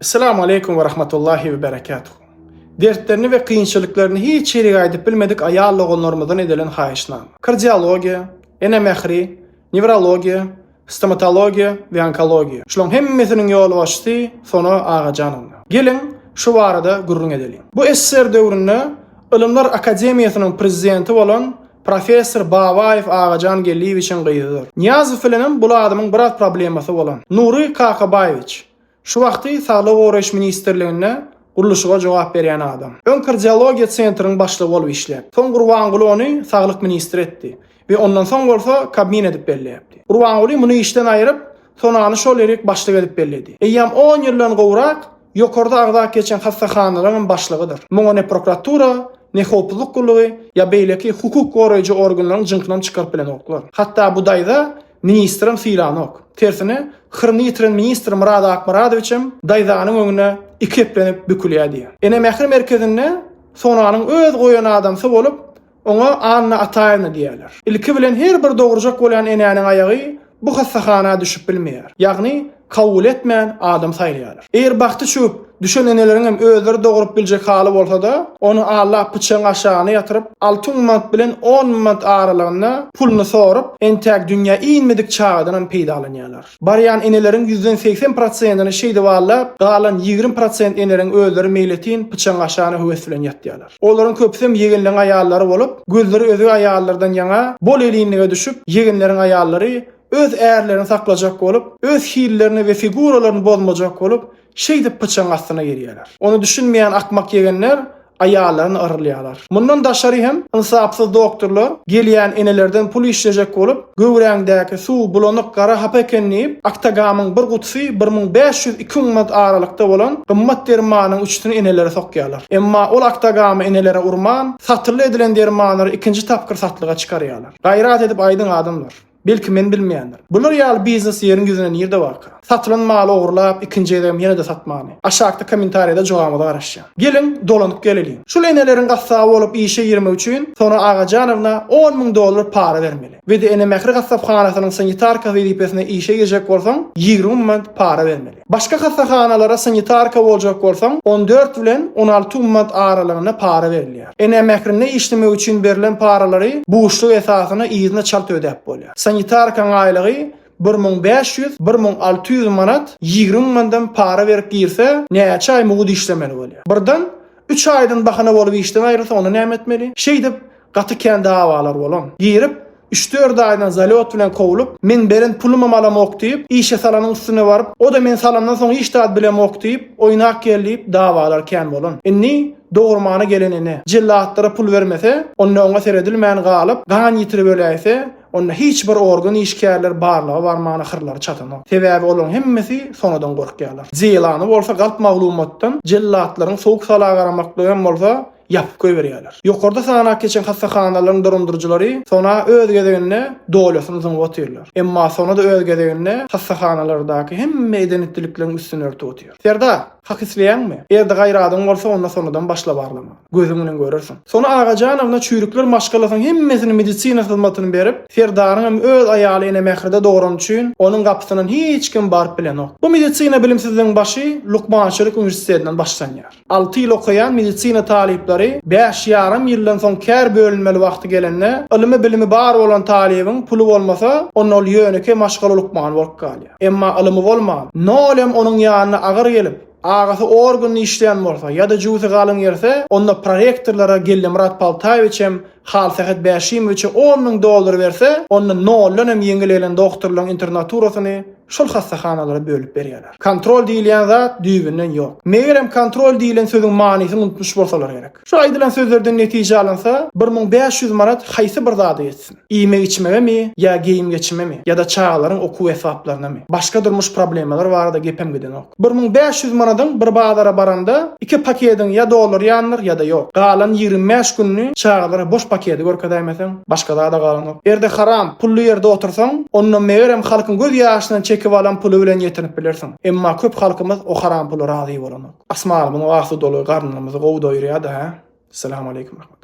Esselamu aleýkum we rahmetullahi we berekatuhu. Dertlerini we kynçylyklaryny hiç ýerik aýdyp bilmedik aýal doganlarymyzdan edilen haýyşnama. Kardiologiýa, ene mähri, newrologiýa, stomatologiýa we onkologiýa. Şularyň hemmesiniň ýolbaşçysy Sona Agajanowna. Geliň, şu barada gürrüň edeliň. Bu SSR döwründe Ylymlar akademiýasynyň prezidenti bolan professor Babaýew Agajan Geldiýewiçiň gyzydyr. Nyýazow bilenem bul adamyň biraz problemasy bolan. Nury Kakabaýewiç. Şu wagty Saglygy goraýyş ministrliginde gurluşyga jogap berýän adam. Öň kardiologiýa sentriniň başlygy bolup işläp. Soň Gurbanguly ony saglyk ministri etdi we ondan soň bolsa Kabmin edip belläpdi. Gurbanguly muny işden aýryp, Sonany şol ýerik başlyk edip belledi. Eýýäm on ýyldan gowrak ýokarda agzap geçen hassahanalaryňam başlygydyr. Muňa ne prokuratura, ne howpsuzlyk gullugy ýa beýleki hukuk goraýjy organlaryň jyňkynam çykaryp bilenoklar. Hatda bu daýza Ministrem sylanok. Tersine, hyryny ýitiren ministr Myrat Akmyradowiçem daýzanyň öňünde iki eplenip bükülýär diýýär. Ene mähir merkezinde Sonanyň öz goýan adamsy bolup, oňa Anna Ataýewna diýýärler. Ilki bilen her bir dogurjak bolýan enäniň aýagy bu hassahana düşüp bilmeýär. Ýagny, kabul etmän adam saýlaýarlar. Eger bagty çüwüp, düşen eneleriňem özleri dogrup biljek haly bolsa-da, ony aldap pyçagyň aşagyna ýatyryp, 6000 manat bilen 10000 manat aralygynda puluny sorup, entäk dünýä inmedik çagadanam peýdalanýarlar. Barýan eneleriň ýüzden 80 prosentini şeýdip aldap, galan 20 prosent eneleriň özleri meýletin pyçagyň aşagyna höwes bilen ýatýarlar. Olaryň köpüsem ýegenleň aýallary bolup, gözleri özge aýallardan ýaňa bol-elinlige düşüp, ýegenleriň aýallary Öz ärlerini saklajak bolup, öz hillerini we figuralaryny bozmajak bolup, şeýdip pyçagyň astyna girýärler. Ony düşünmeýän akmak ýegenler aýallaryny yrylýarlar. Mundan daşary hem ynsapsyz doktorlar gelýän enelerden pul işlejek bolup, göwräňdäki suw bulanyk gara hapa eken diýip, aktagamyň bir gutusy 1500 2000 manat aralykda bolan gymmat dermanyň üçüsini enelere sokýarlar. Emma ol aktagamy enelere urman, satyldy edilen dermanlary ikinji tapgyr satlyga çykarýarlar. Gaýrat edip aýdyň adamlar. Belki men bilmeýändir. Bular ýaly biznes ýeriň ýüzünde nirde barka? Satylan maly ogurlap ikinji gezegem ýene-de satmany. Aşakda kommentariýada jogabyňyza garaşýan. Geliň dolanyp geleliň. Şul eneleriň gassaby bolup işe girmek üçin Sona Agajanowna 10 müň dollar para bermeli. We-de Ene Mähri gassaphanasynyň sanitarka wezipesine işe girjek bolsaň 20 müň manat para bermeli. Başga hassahanalara sanitarka boljak bolsaň, on dört bilen on alty manat aralygynda para berilýär. Ene mährinde işlemek üçin berlen paralary buşluk esasynda yzyna çalt ödäp bolýar. Sanitarkaň aýlygy 1500, 1600 manat, 20 manadam para berip girse, näçe aý mugt işlemeli bolýar. Birden, üç aýdan bahana bolup işden aýrylsa, onda näme etmeli? Şeýdip, Gaty kän dawalar bolan. Girip, üç-dört aýdan zalýot bilen kowlup, men beren pulumam alamok diýip, işe salanyň üstüne baryp, o-da men salandan soň hiç zat bilemok diýip, oýnak gel diýip, dawalar kän bolan. Indi dogurmana gelen ene, jellatlara pul bermese, onda oňa seredilmän galyp, gan ýitirip öläýse, onda hiç bir organ işgärleri barlaga barmana hyrlary çatanok. Sebäbi olaryň hemmesi Sonadan gorkýarlar. Jeýlany bolsa galp maglumatdan, jellatlaryň sowuk-sala garamaklygy hem bolsa, ýapyp goýberýärler. Ýokarda sanap geçen hassahanalaryň dolandyryjylary Sona öz gezeginde dolýasyny zyňyp otyrlar. Emma Sona-da öz gezeginde hassahanalardaky hemme eden-etdilikleriň üstüni örtüp otyr. Serdar, hak isleýäňmi? Erde gaýradyň bolsa onda Sonadan başla barlamaga. Gözüň bilen görersiň. Sona Agajanowna çüýrükler maşgalasynyň hemmesine medisina hyzmatyny berip, Serdaryň hem öz aýaly Ene Mähride dograny üçin onuň gapysyndan hiç kim baryp bilenok. Bu medisina bilimsizligiň başy lukmançylyk uniwersitetinden başlanýar. Alty ýyl okaýan medisina talyplary bäş ýarym ýyldan soň kär bölünmeli wagty gelende, ylymy-bilimi bar bolan talybyň puly bolmasa, onda ol ýönekeý maşgala lukmany bolup galýar. Emma ylymy bolman, nolem onuň ýanyna agyr gelip, agasy organda işleýän bolsa ýa-da jübüsi galyň gelse, onda prorektorlara Geldimyrat Paltaýewiç hem Halsähet Bäşimowiçe on müň dollar berse, onda noldan hem ýeňil gelen doktorlaryň internaturasyny şol hassahanalara bölüp berýärler. Kontrol diýilýän zat düýbünden ýok. Megerem kontrol diýlen sözüň manysyny unutmyş bolsalar gerek. Şu aýdylan sözlerden netije alynsa, 1500 manat haýsy bir zada ýetsin? Iýmek-içmegemi ýa geýim-geçimemi ýa-da çagalaryň okuw esbaplarynamy? Başga durmuş problemalar barada gepem gidenok. 1500 manadyň bir bazara baranda iki pakediň ýa doldurýandyr ýa-da ýok. Galan 25 gününi çagalara boş pakedi görkezäýmeseň, başga zada galanok. Erde haram, pully ýerde otursaň, onda megerem halkyň göz ýaşyndan çekip alan puly bilen ýetinip bilersiň. Emma köp halkymyz o haram pula razy bolanok. Asmanymyzyň asudalygy garnymyzy gowy doýurýada hä? Salam aleýkum rahmet.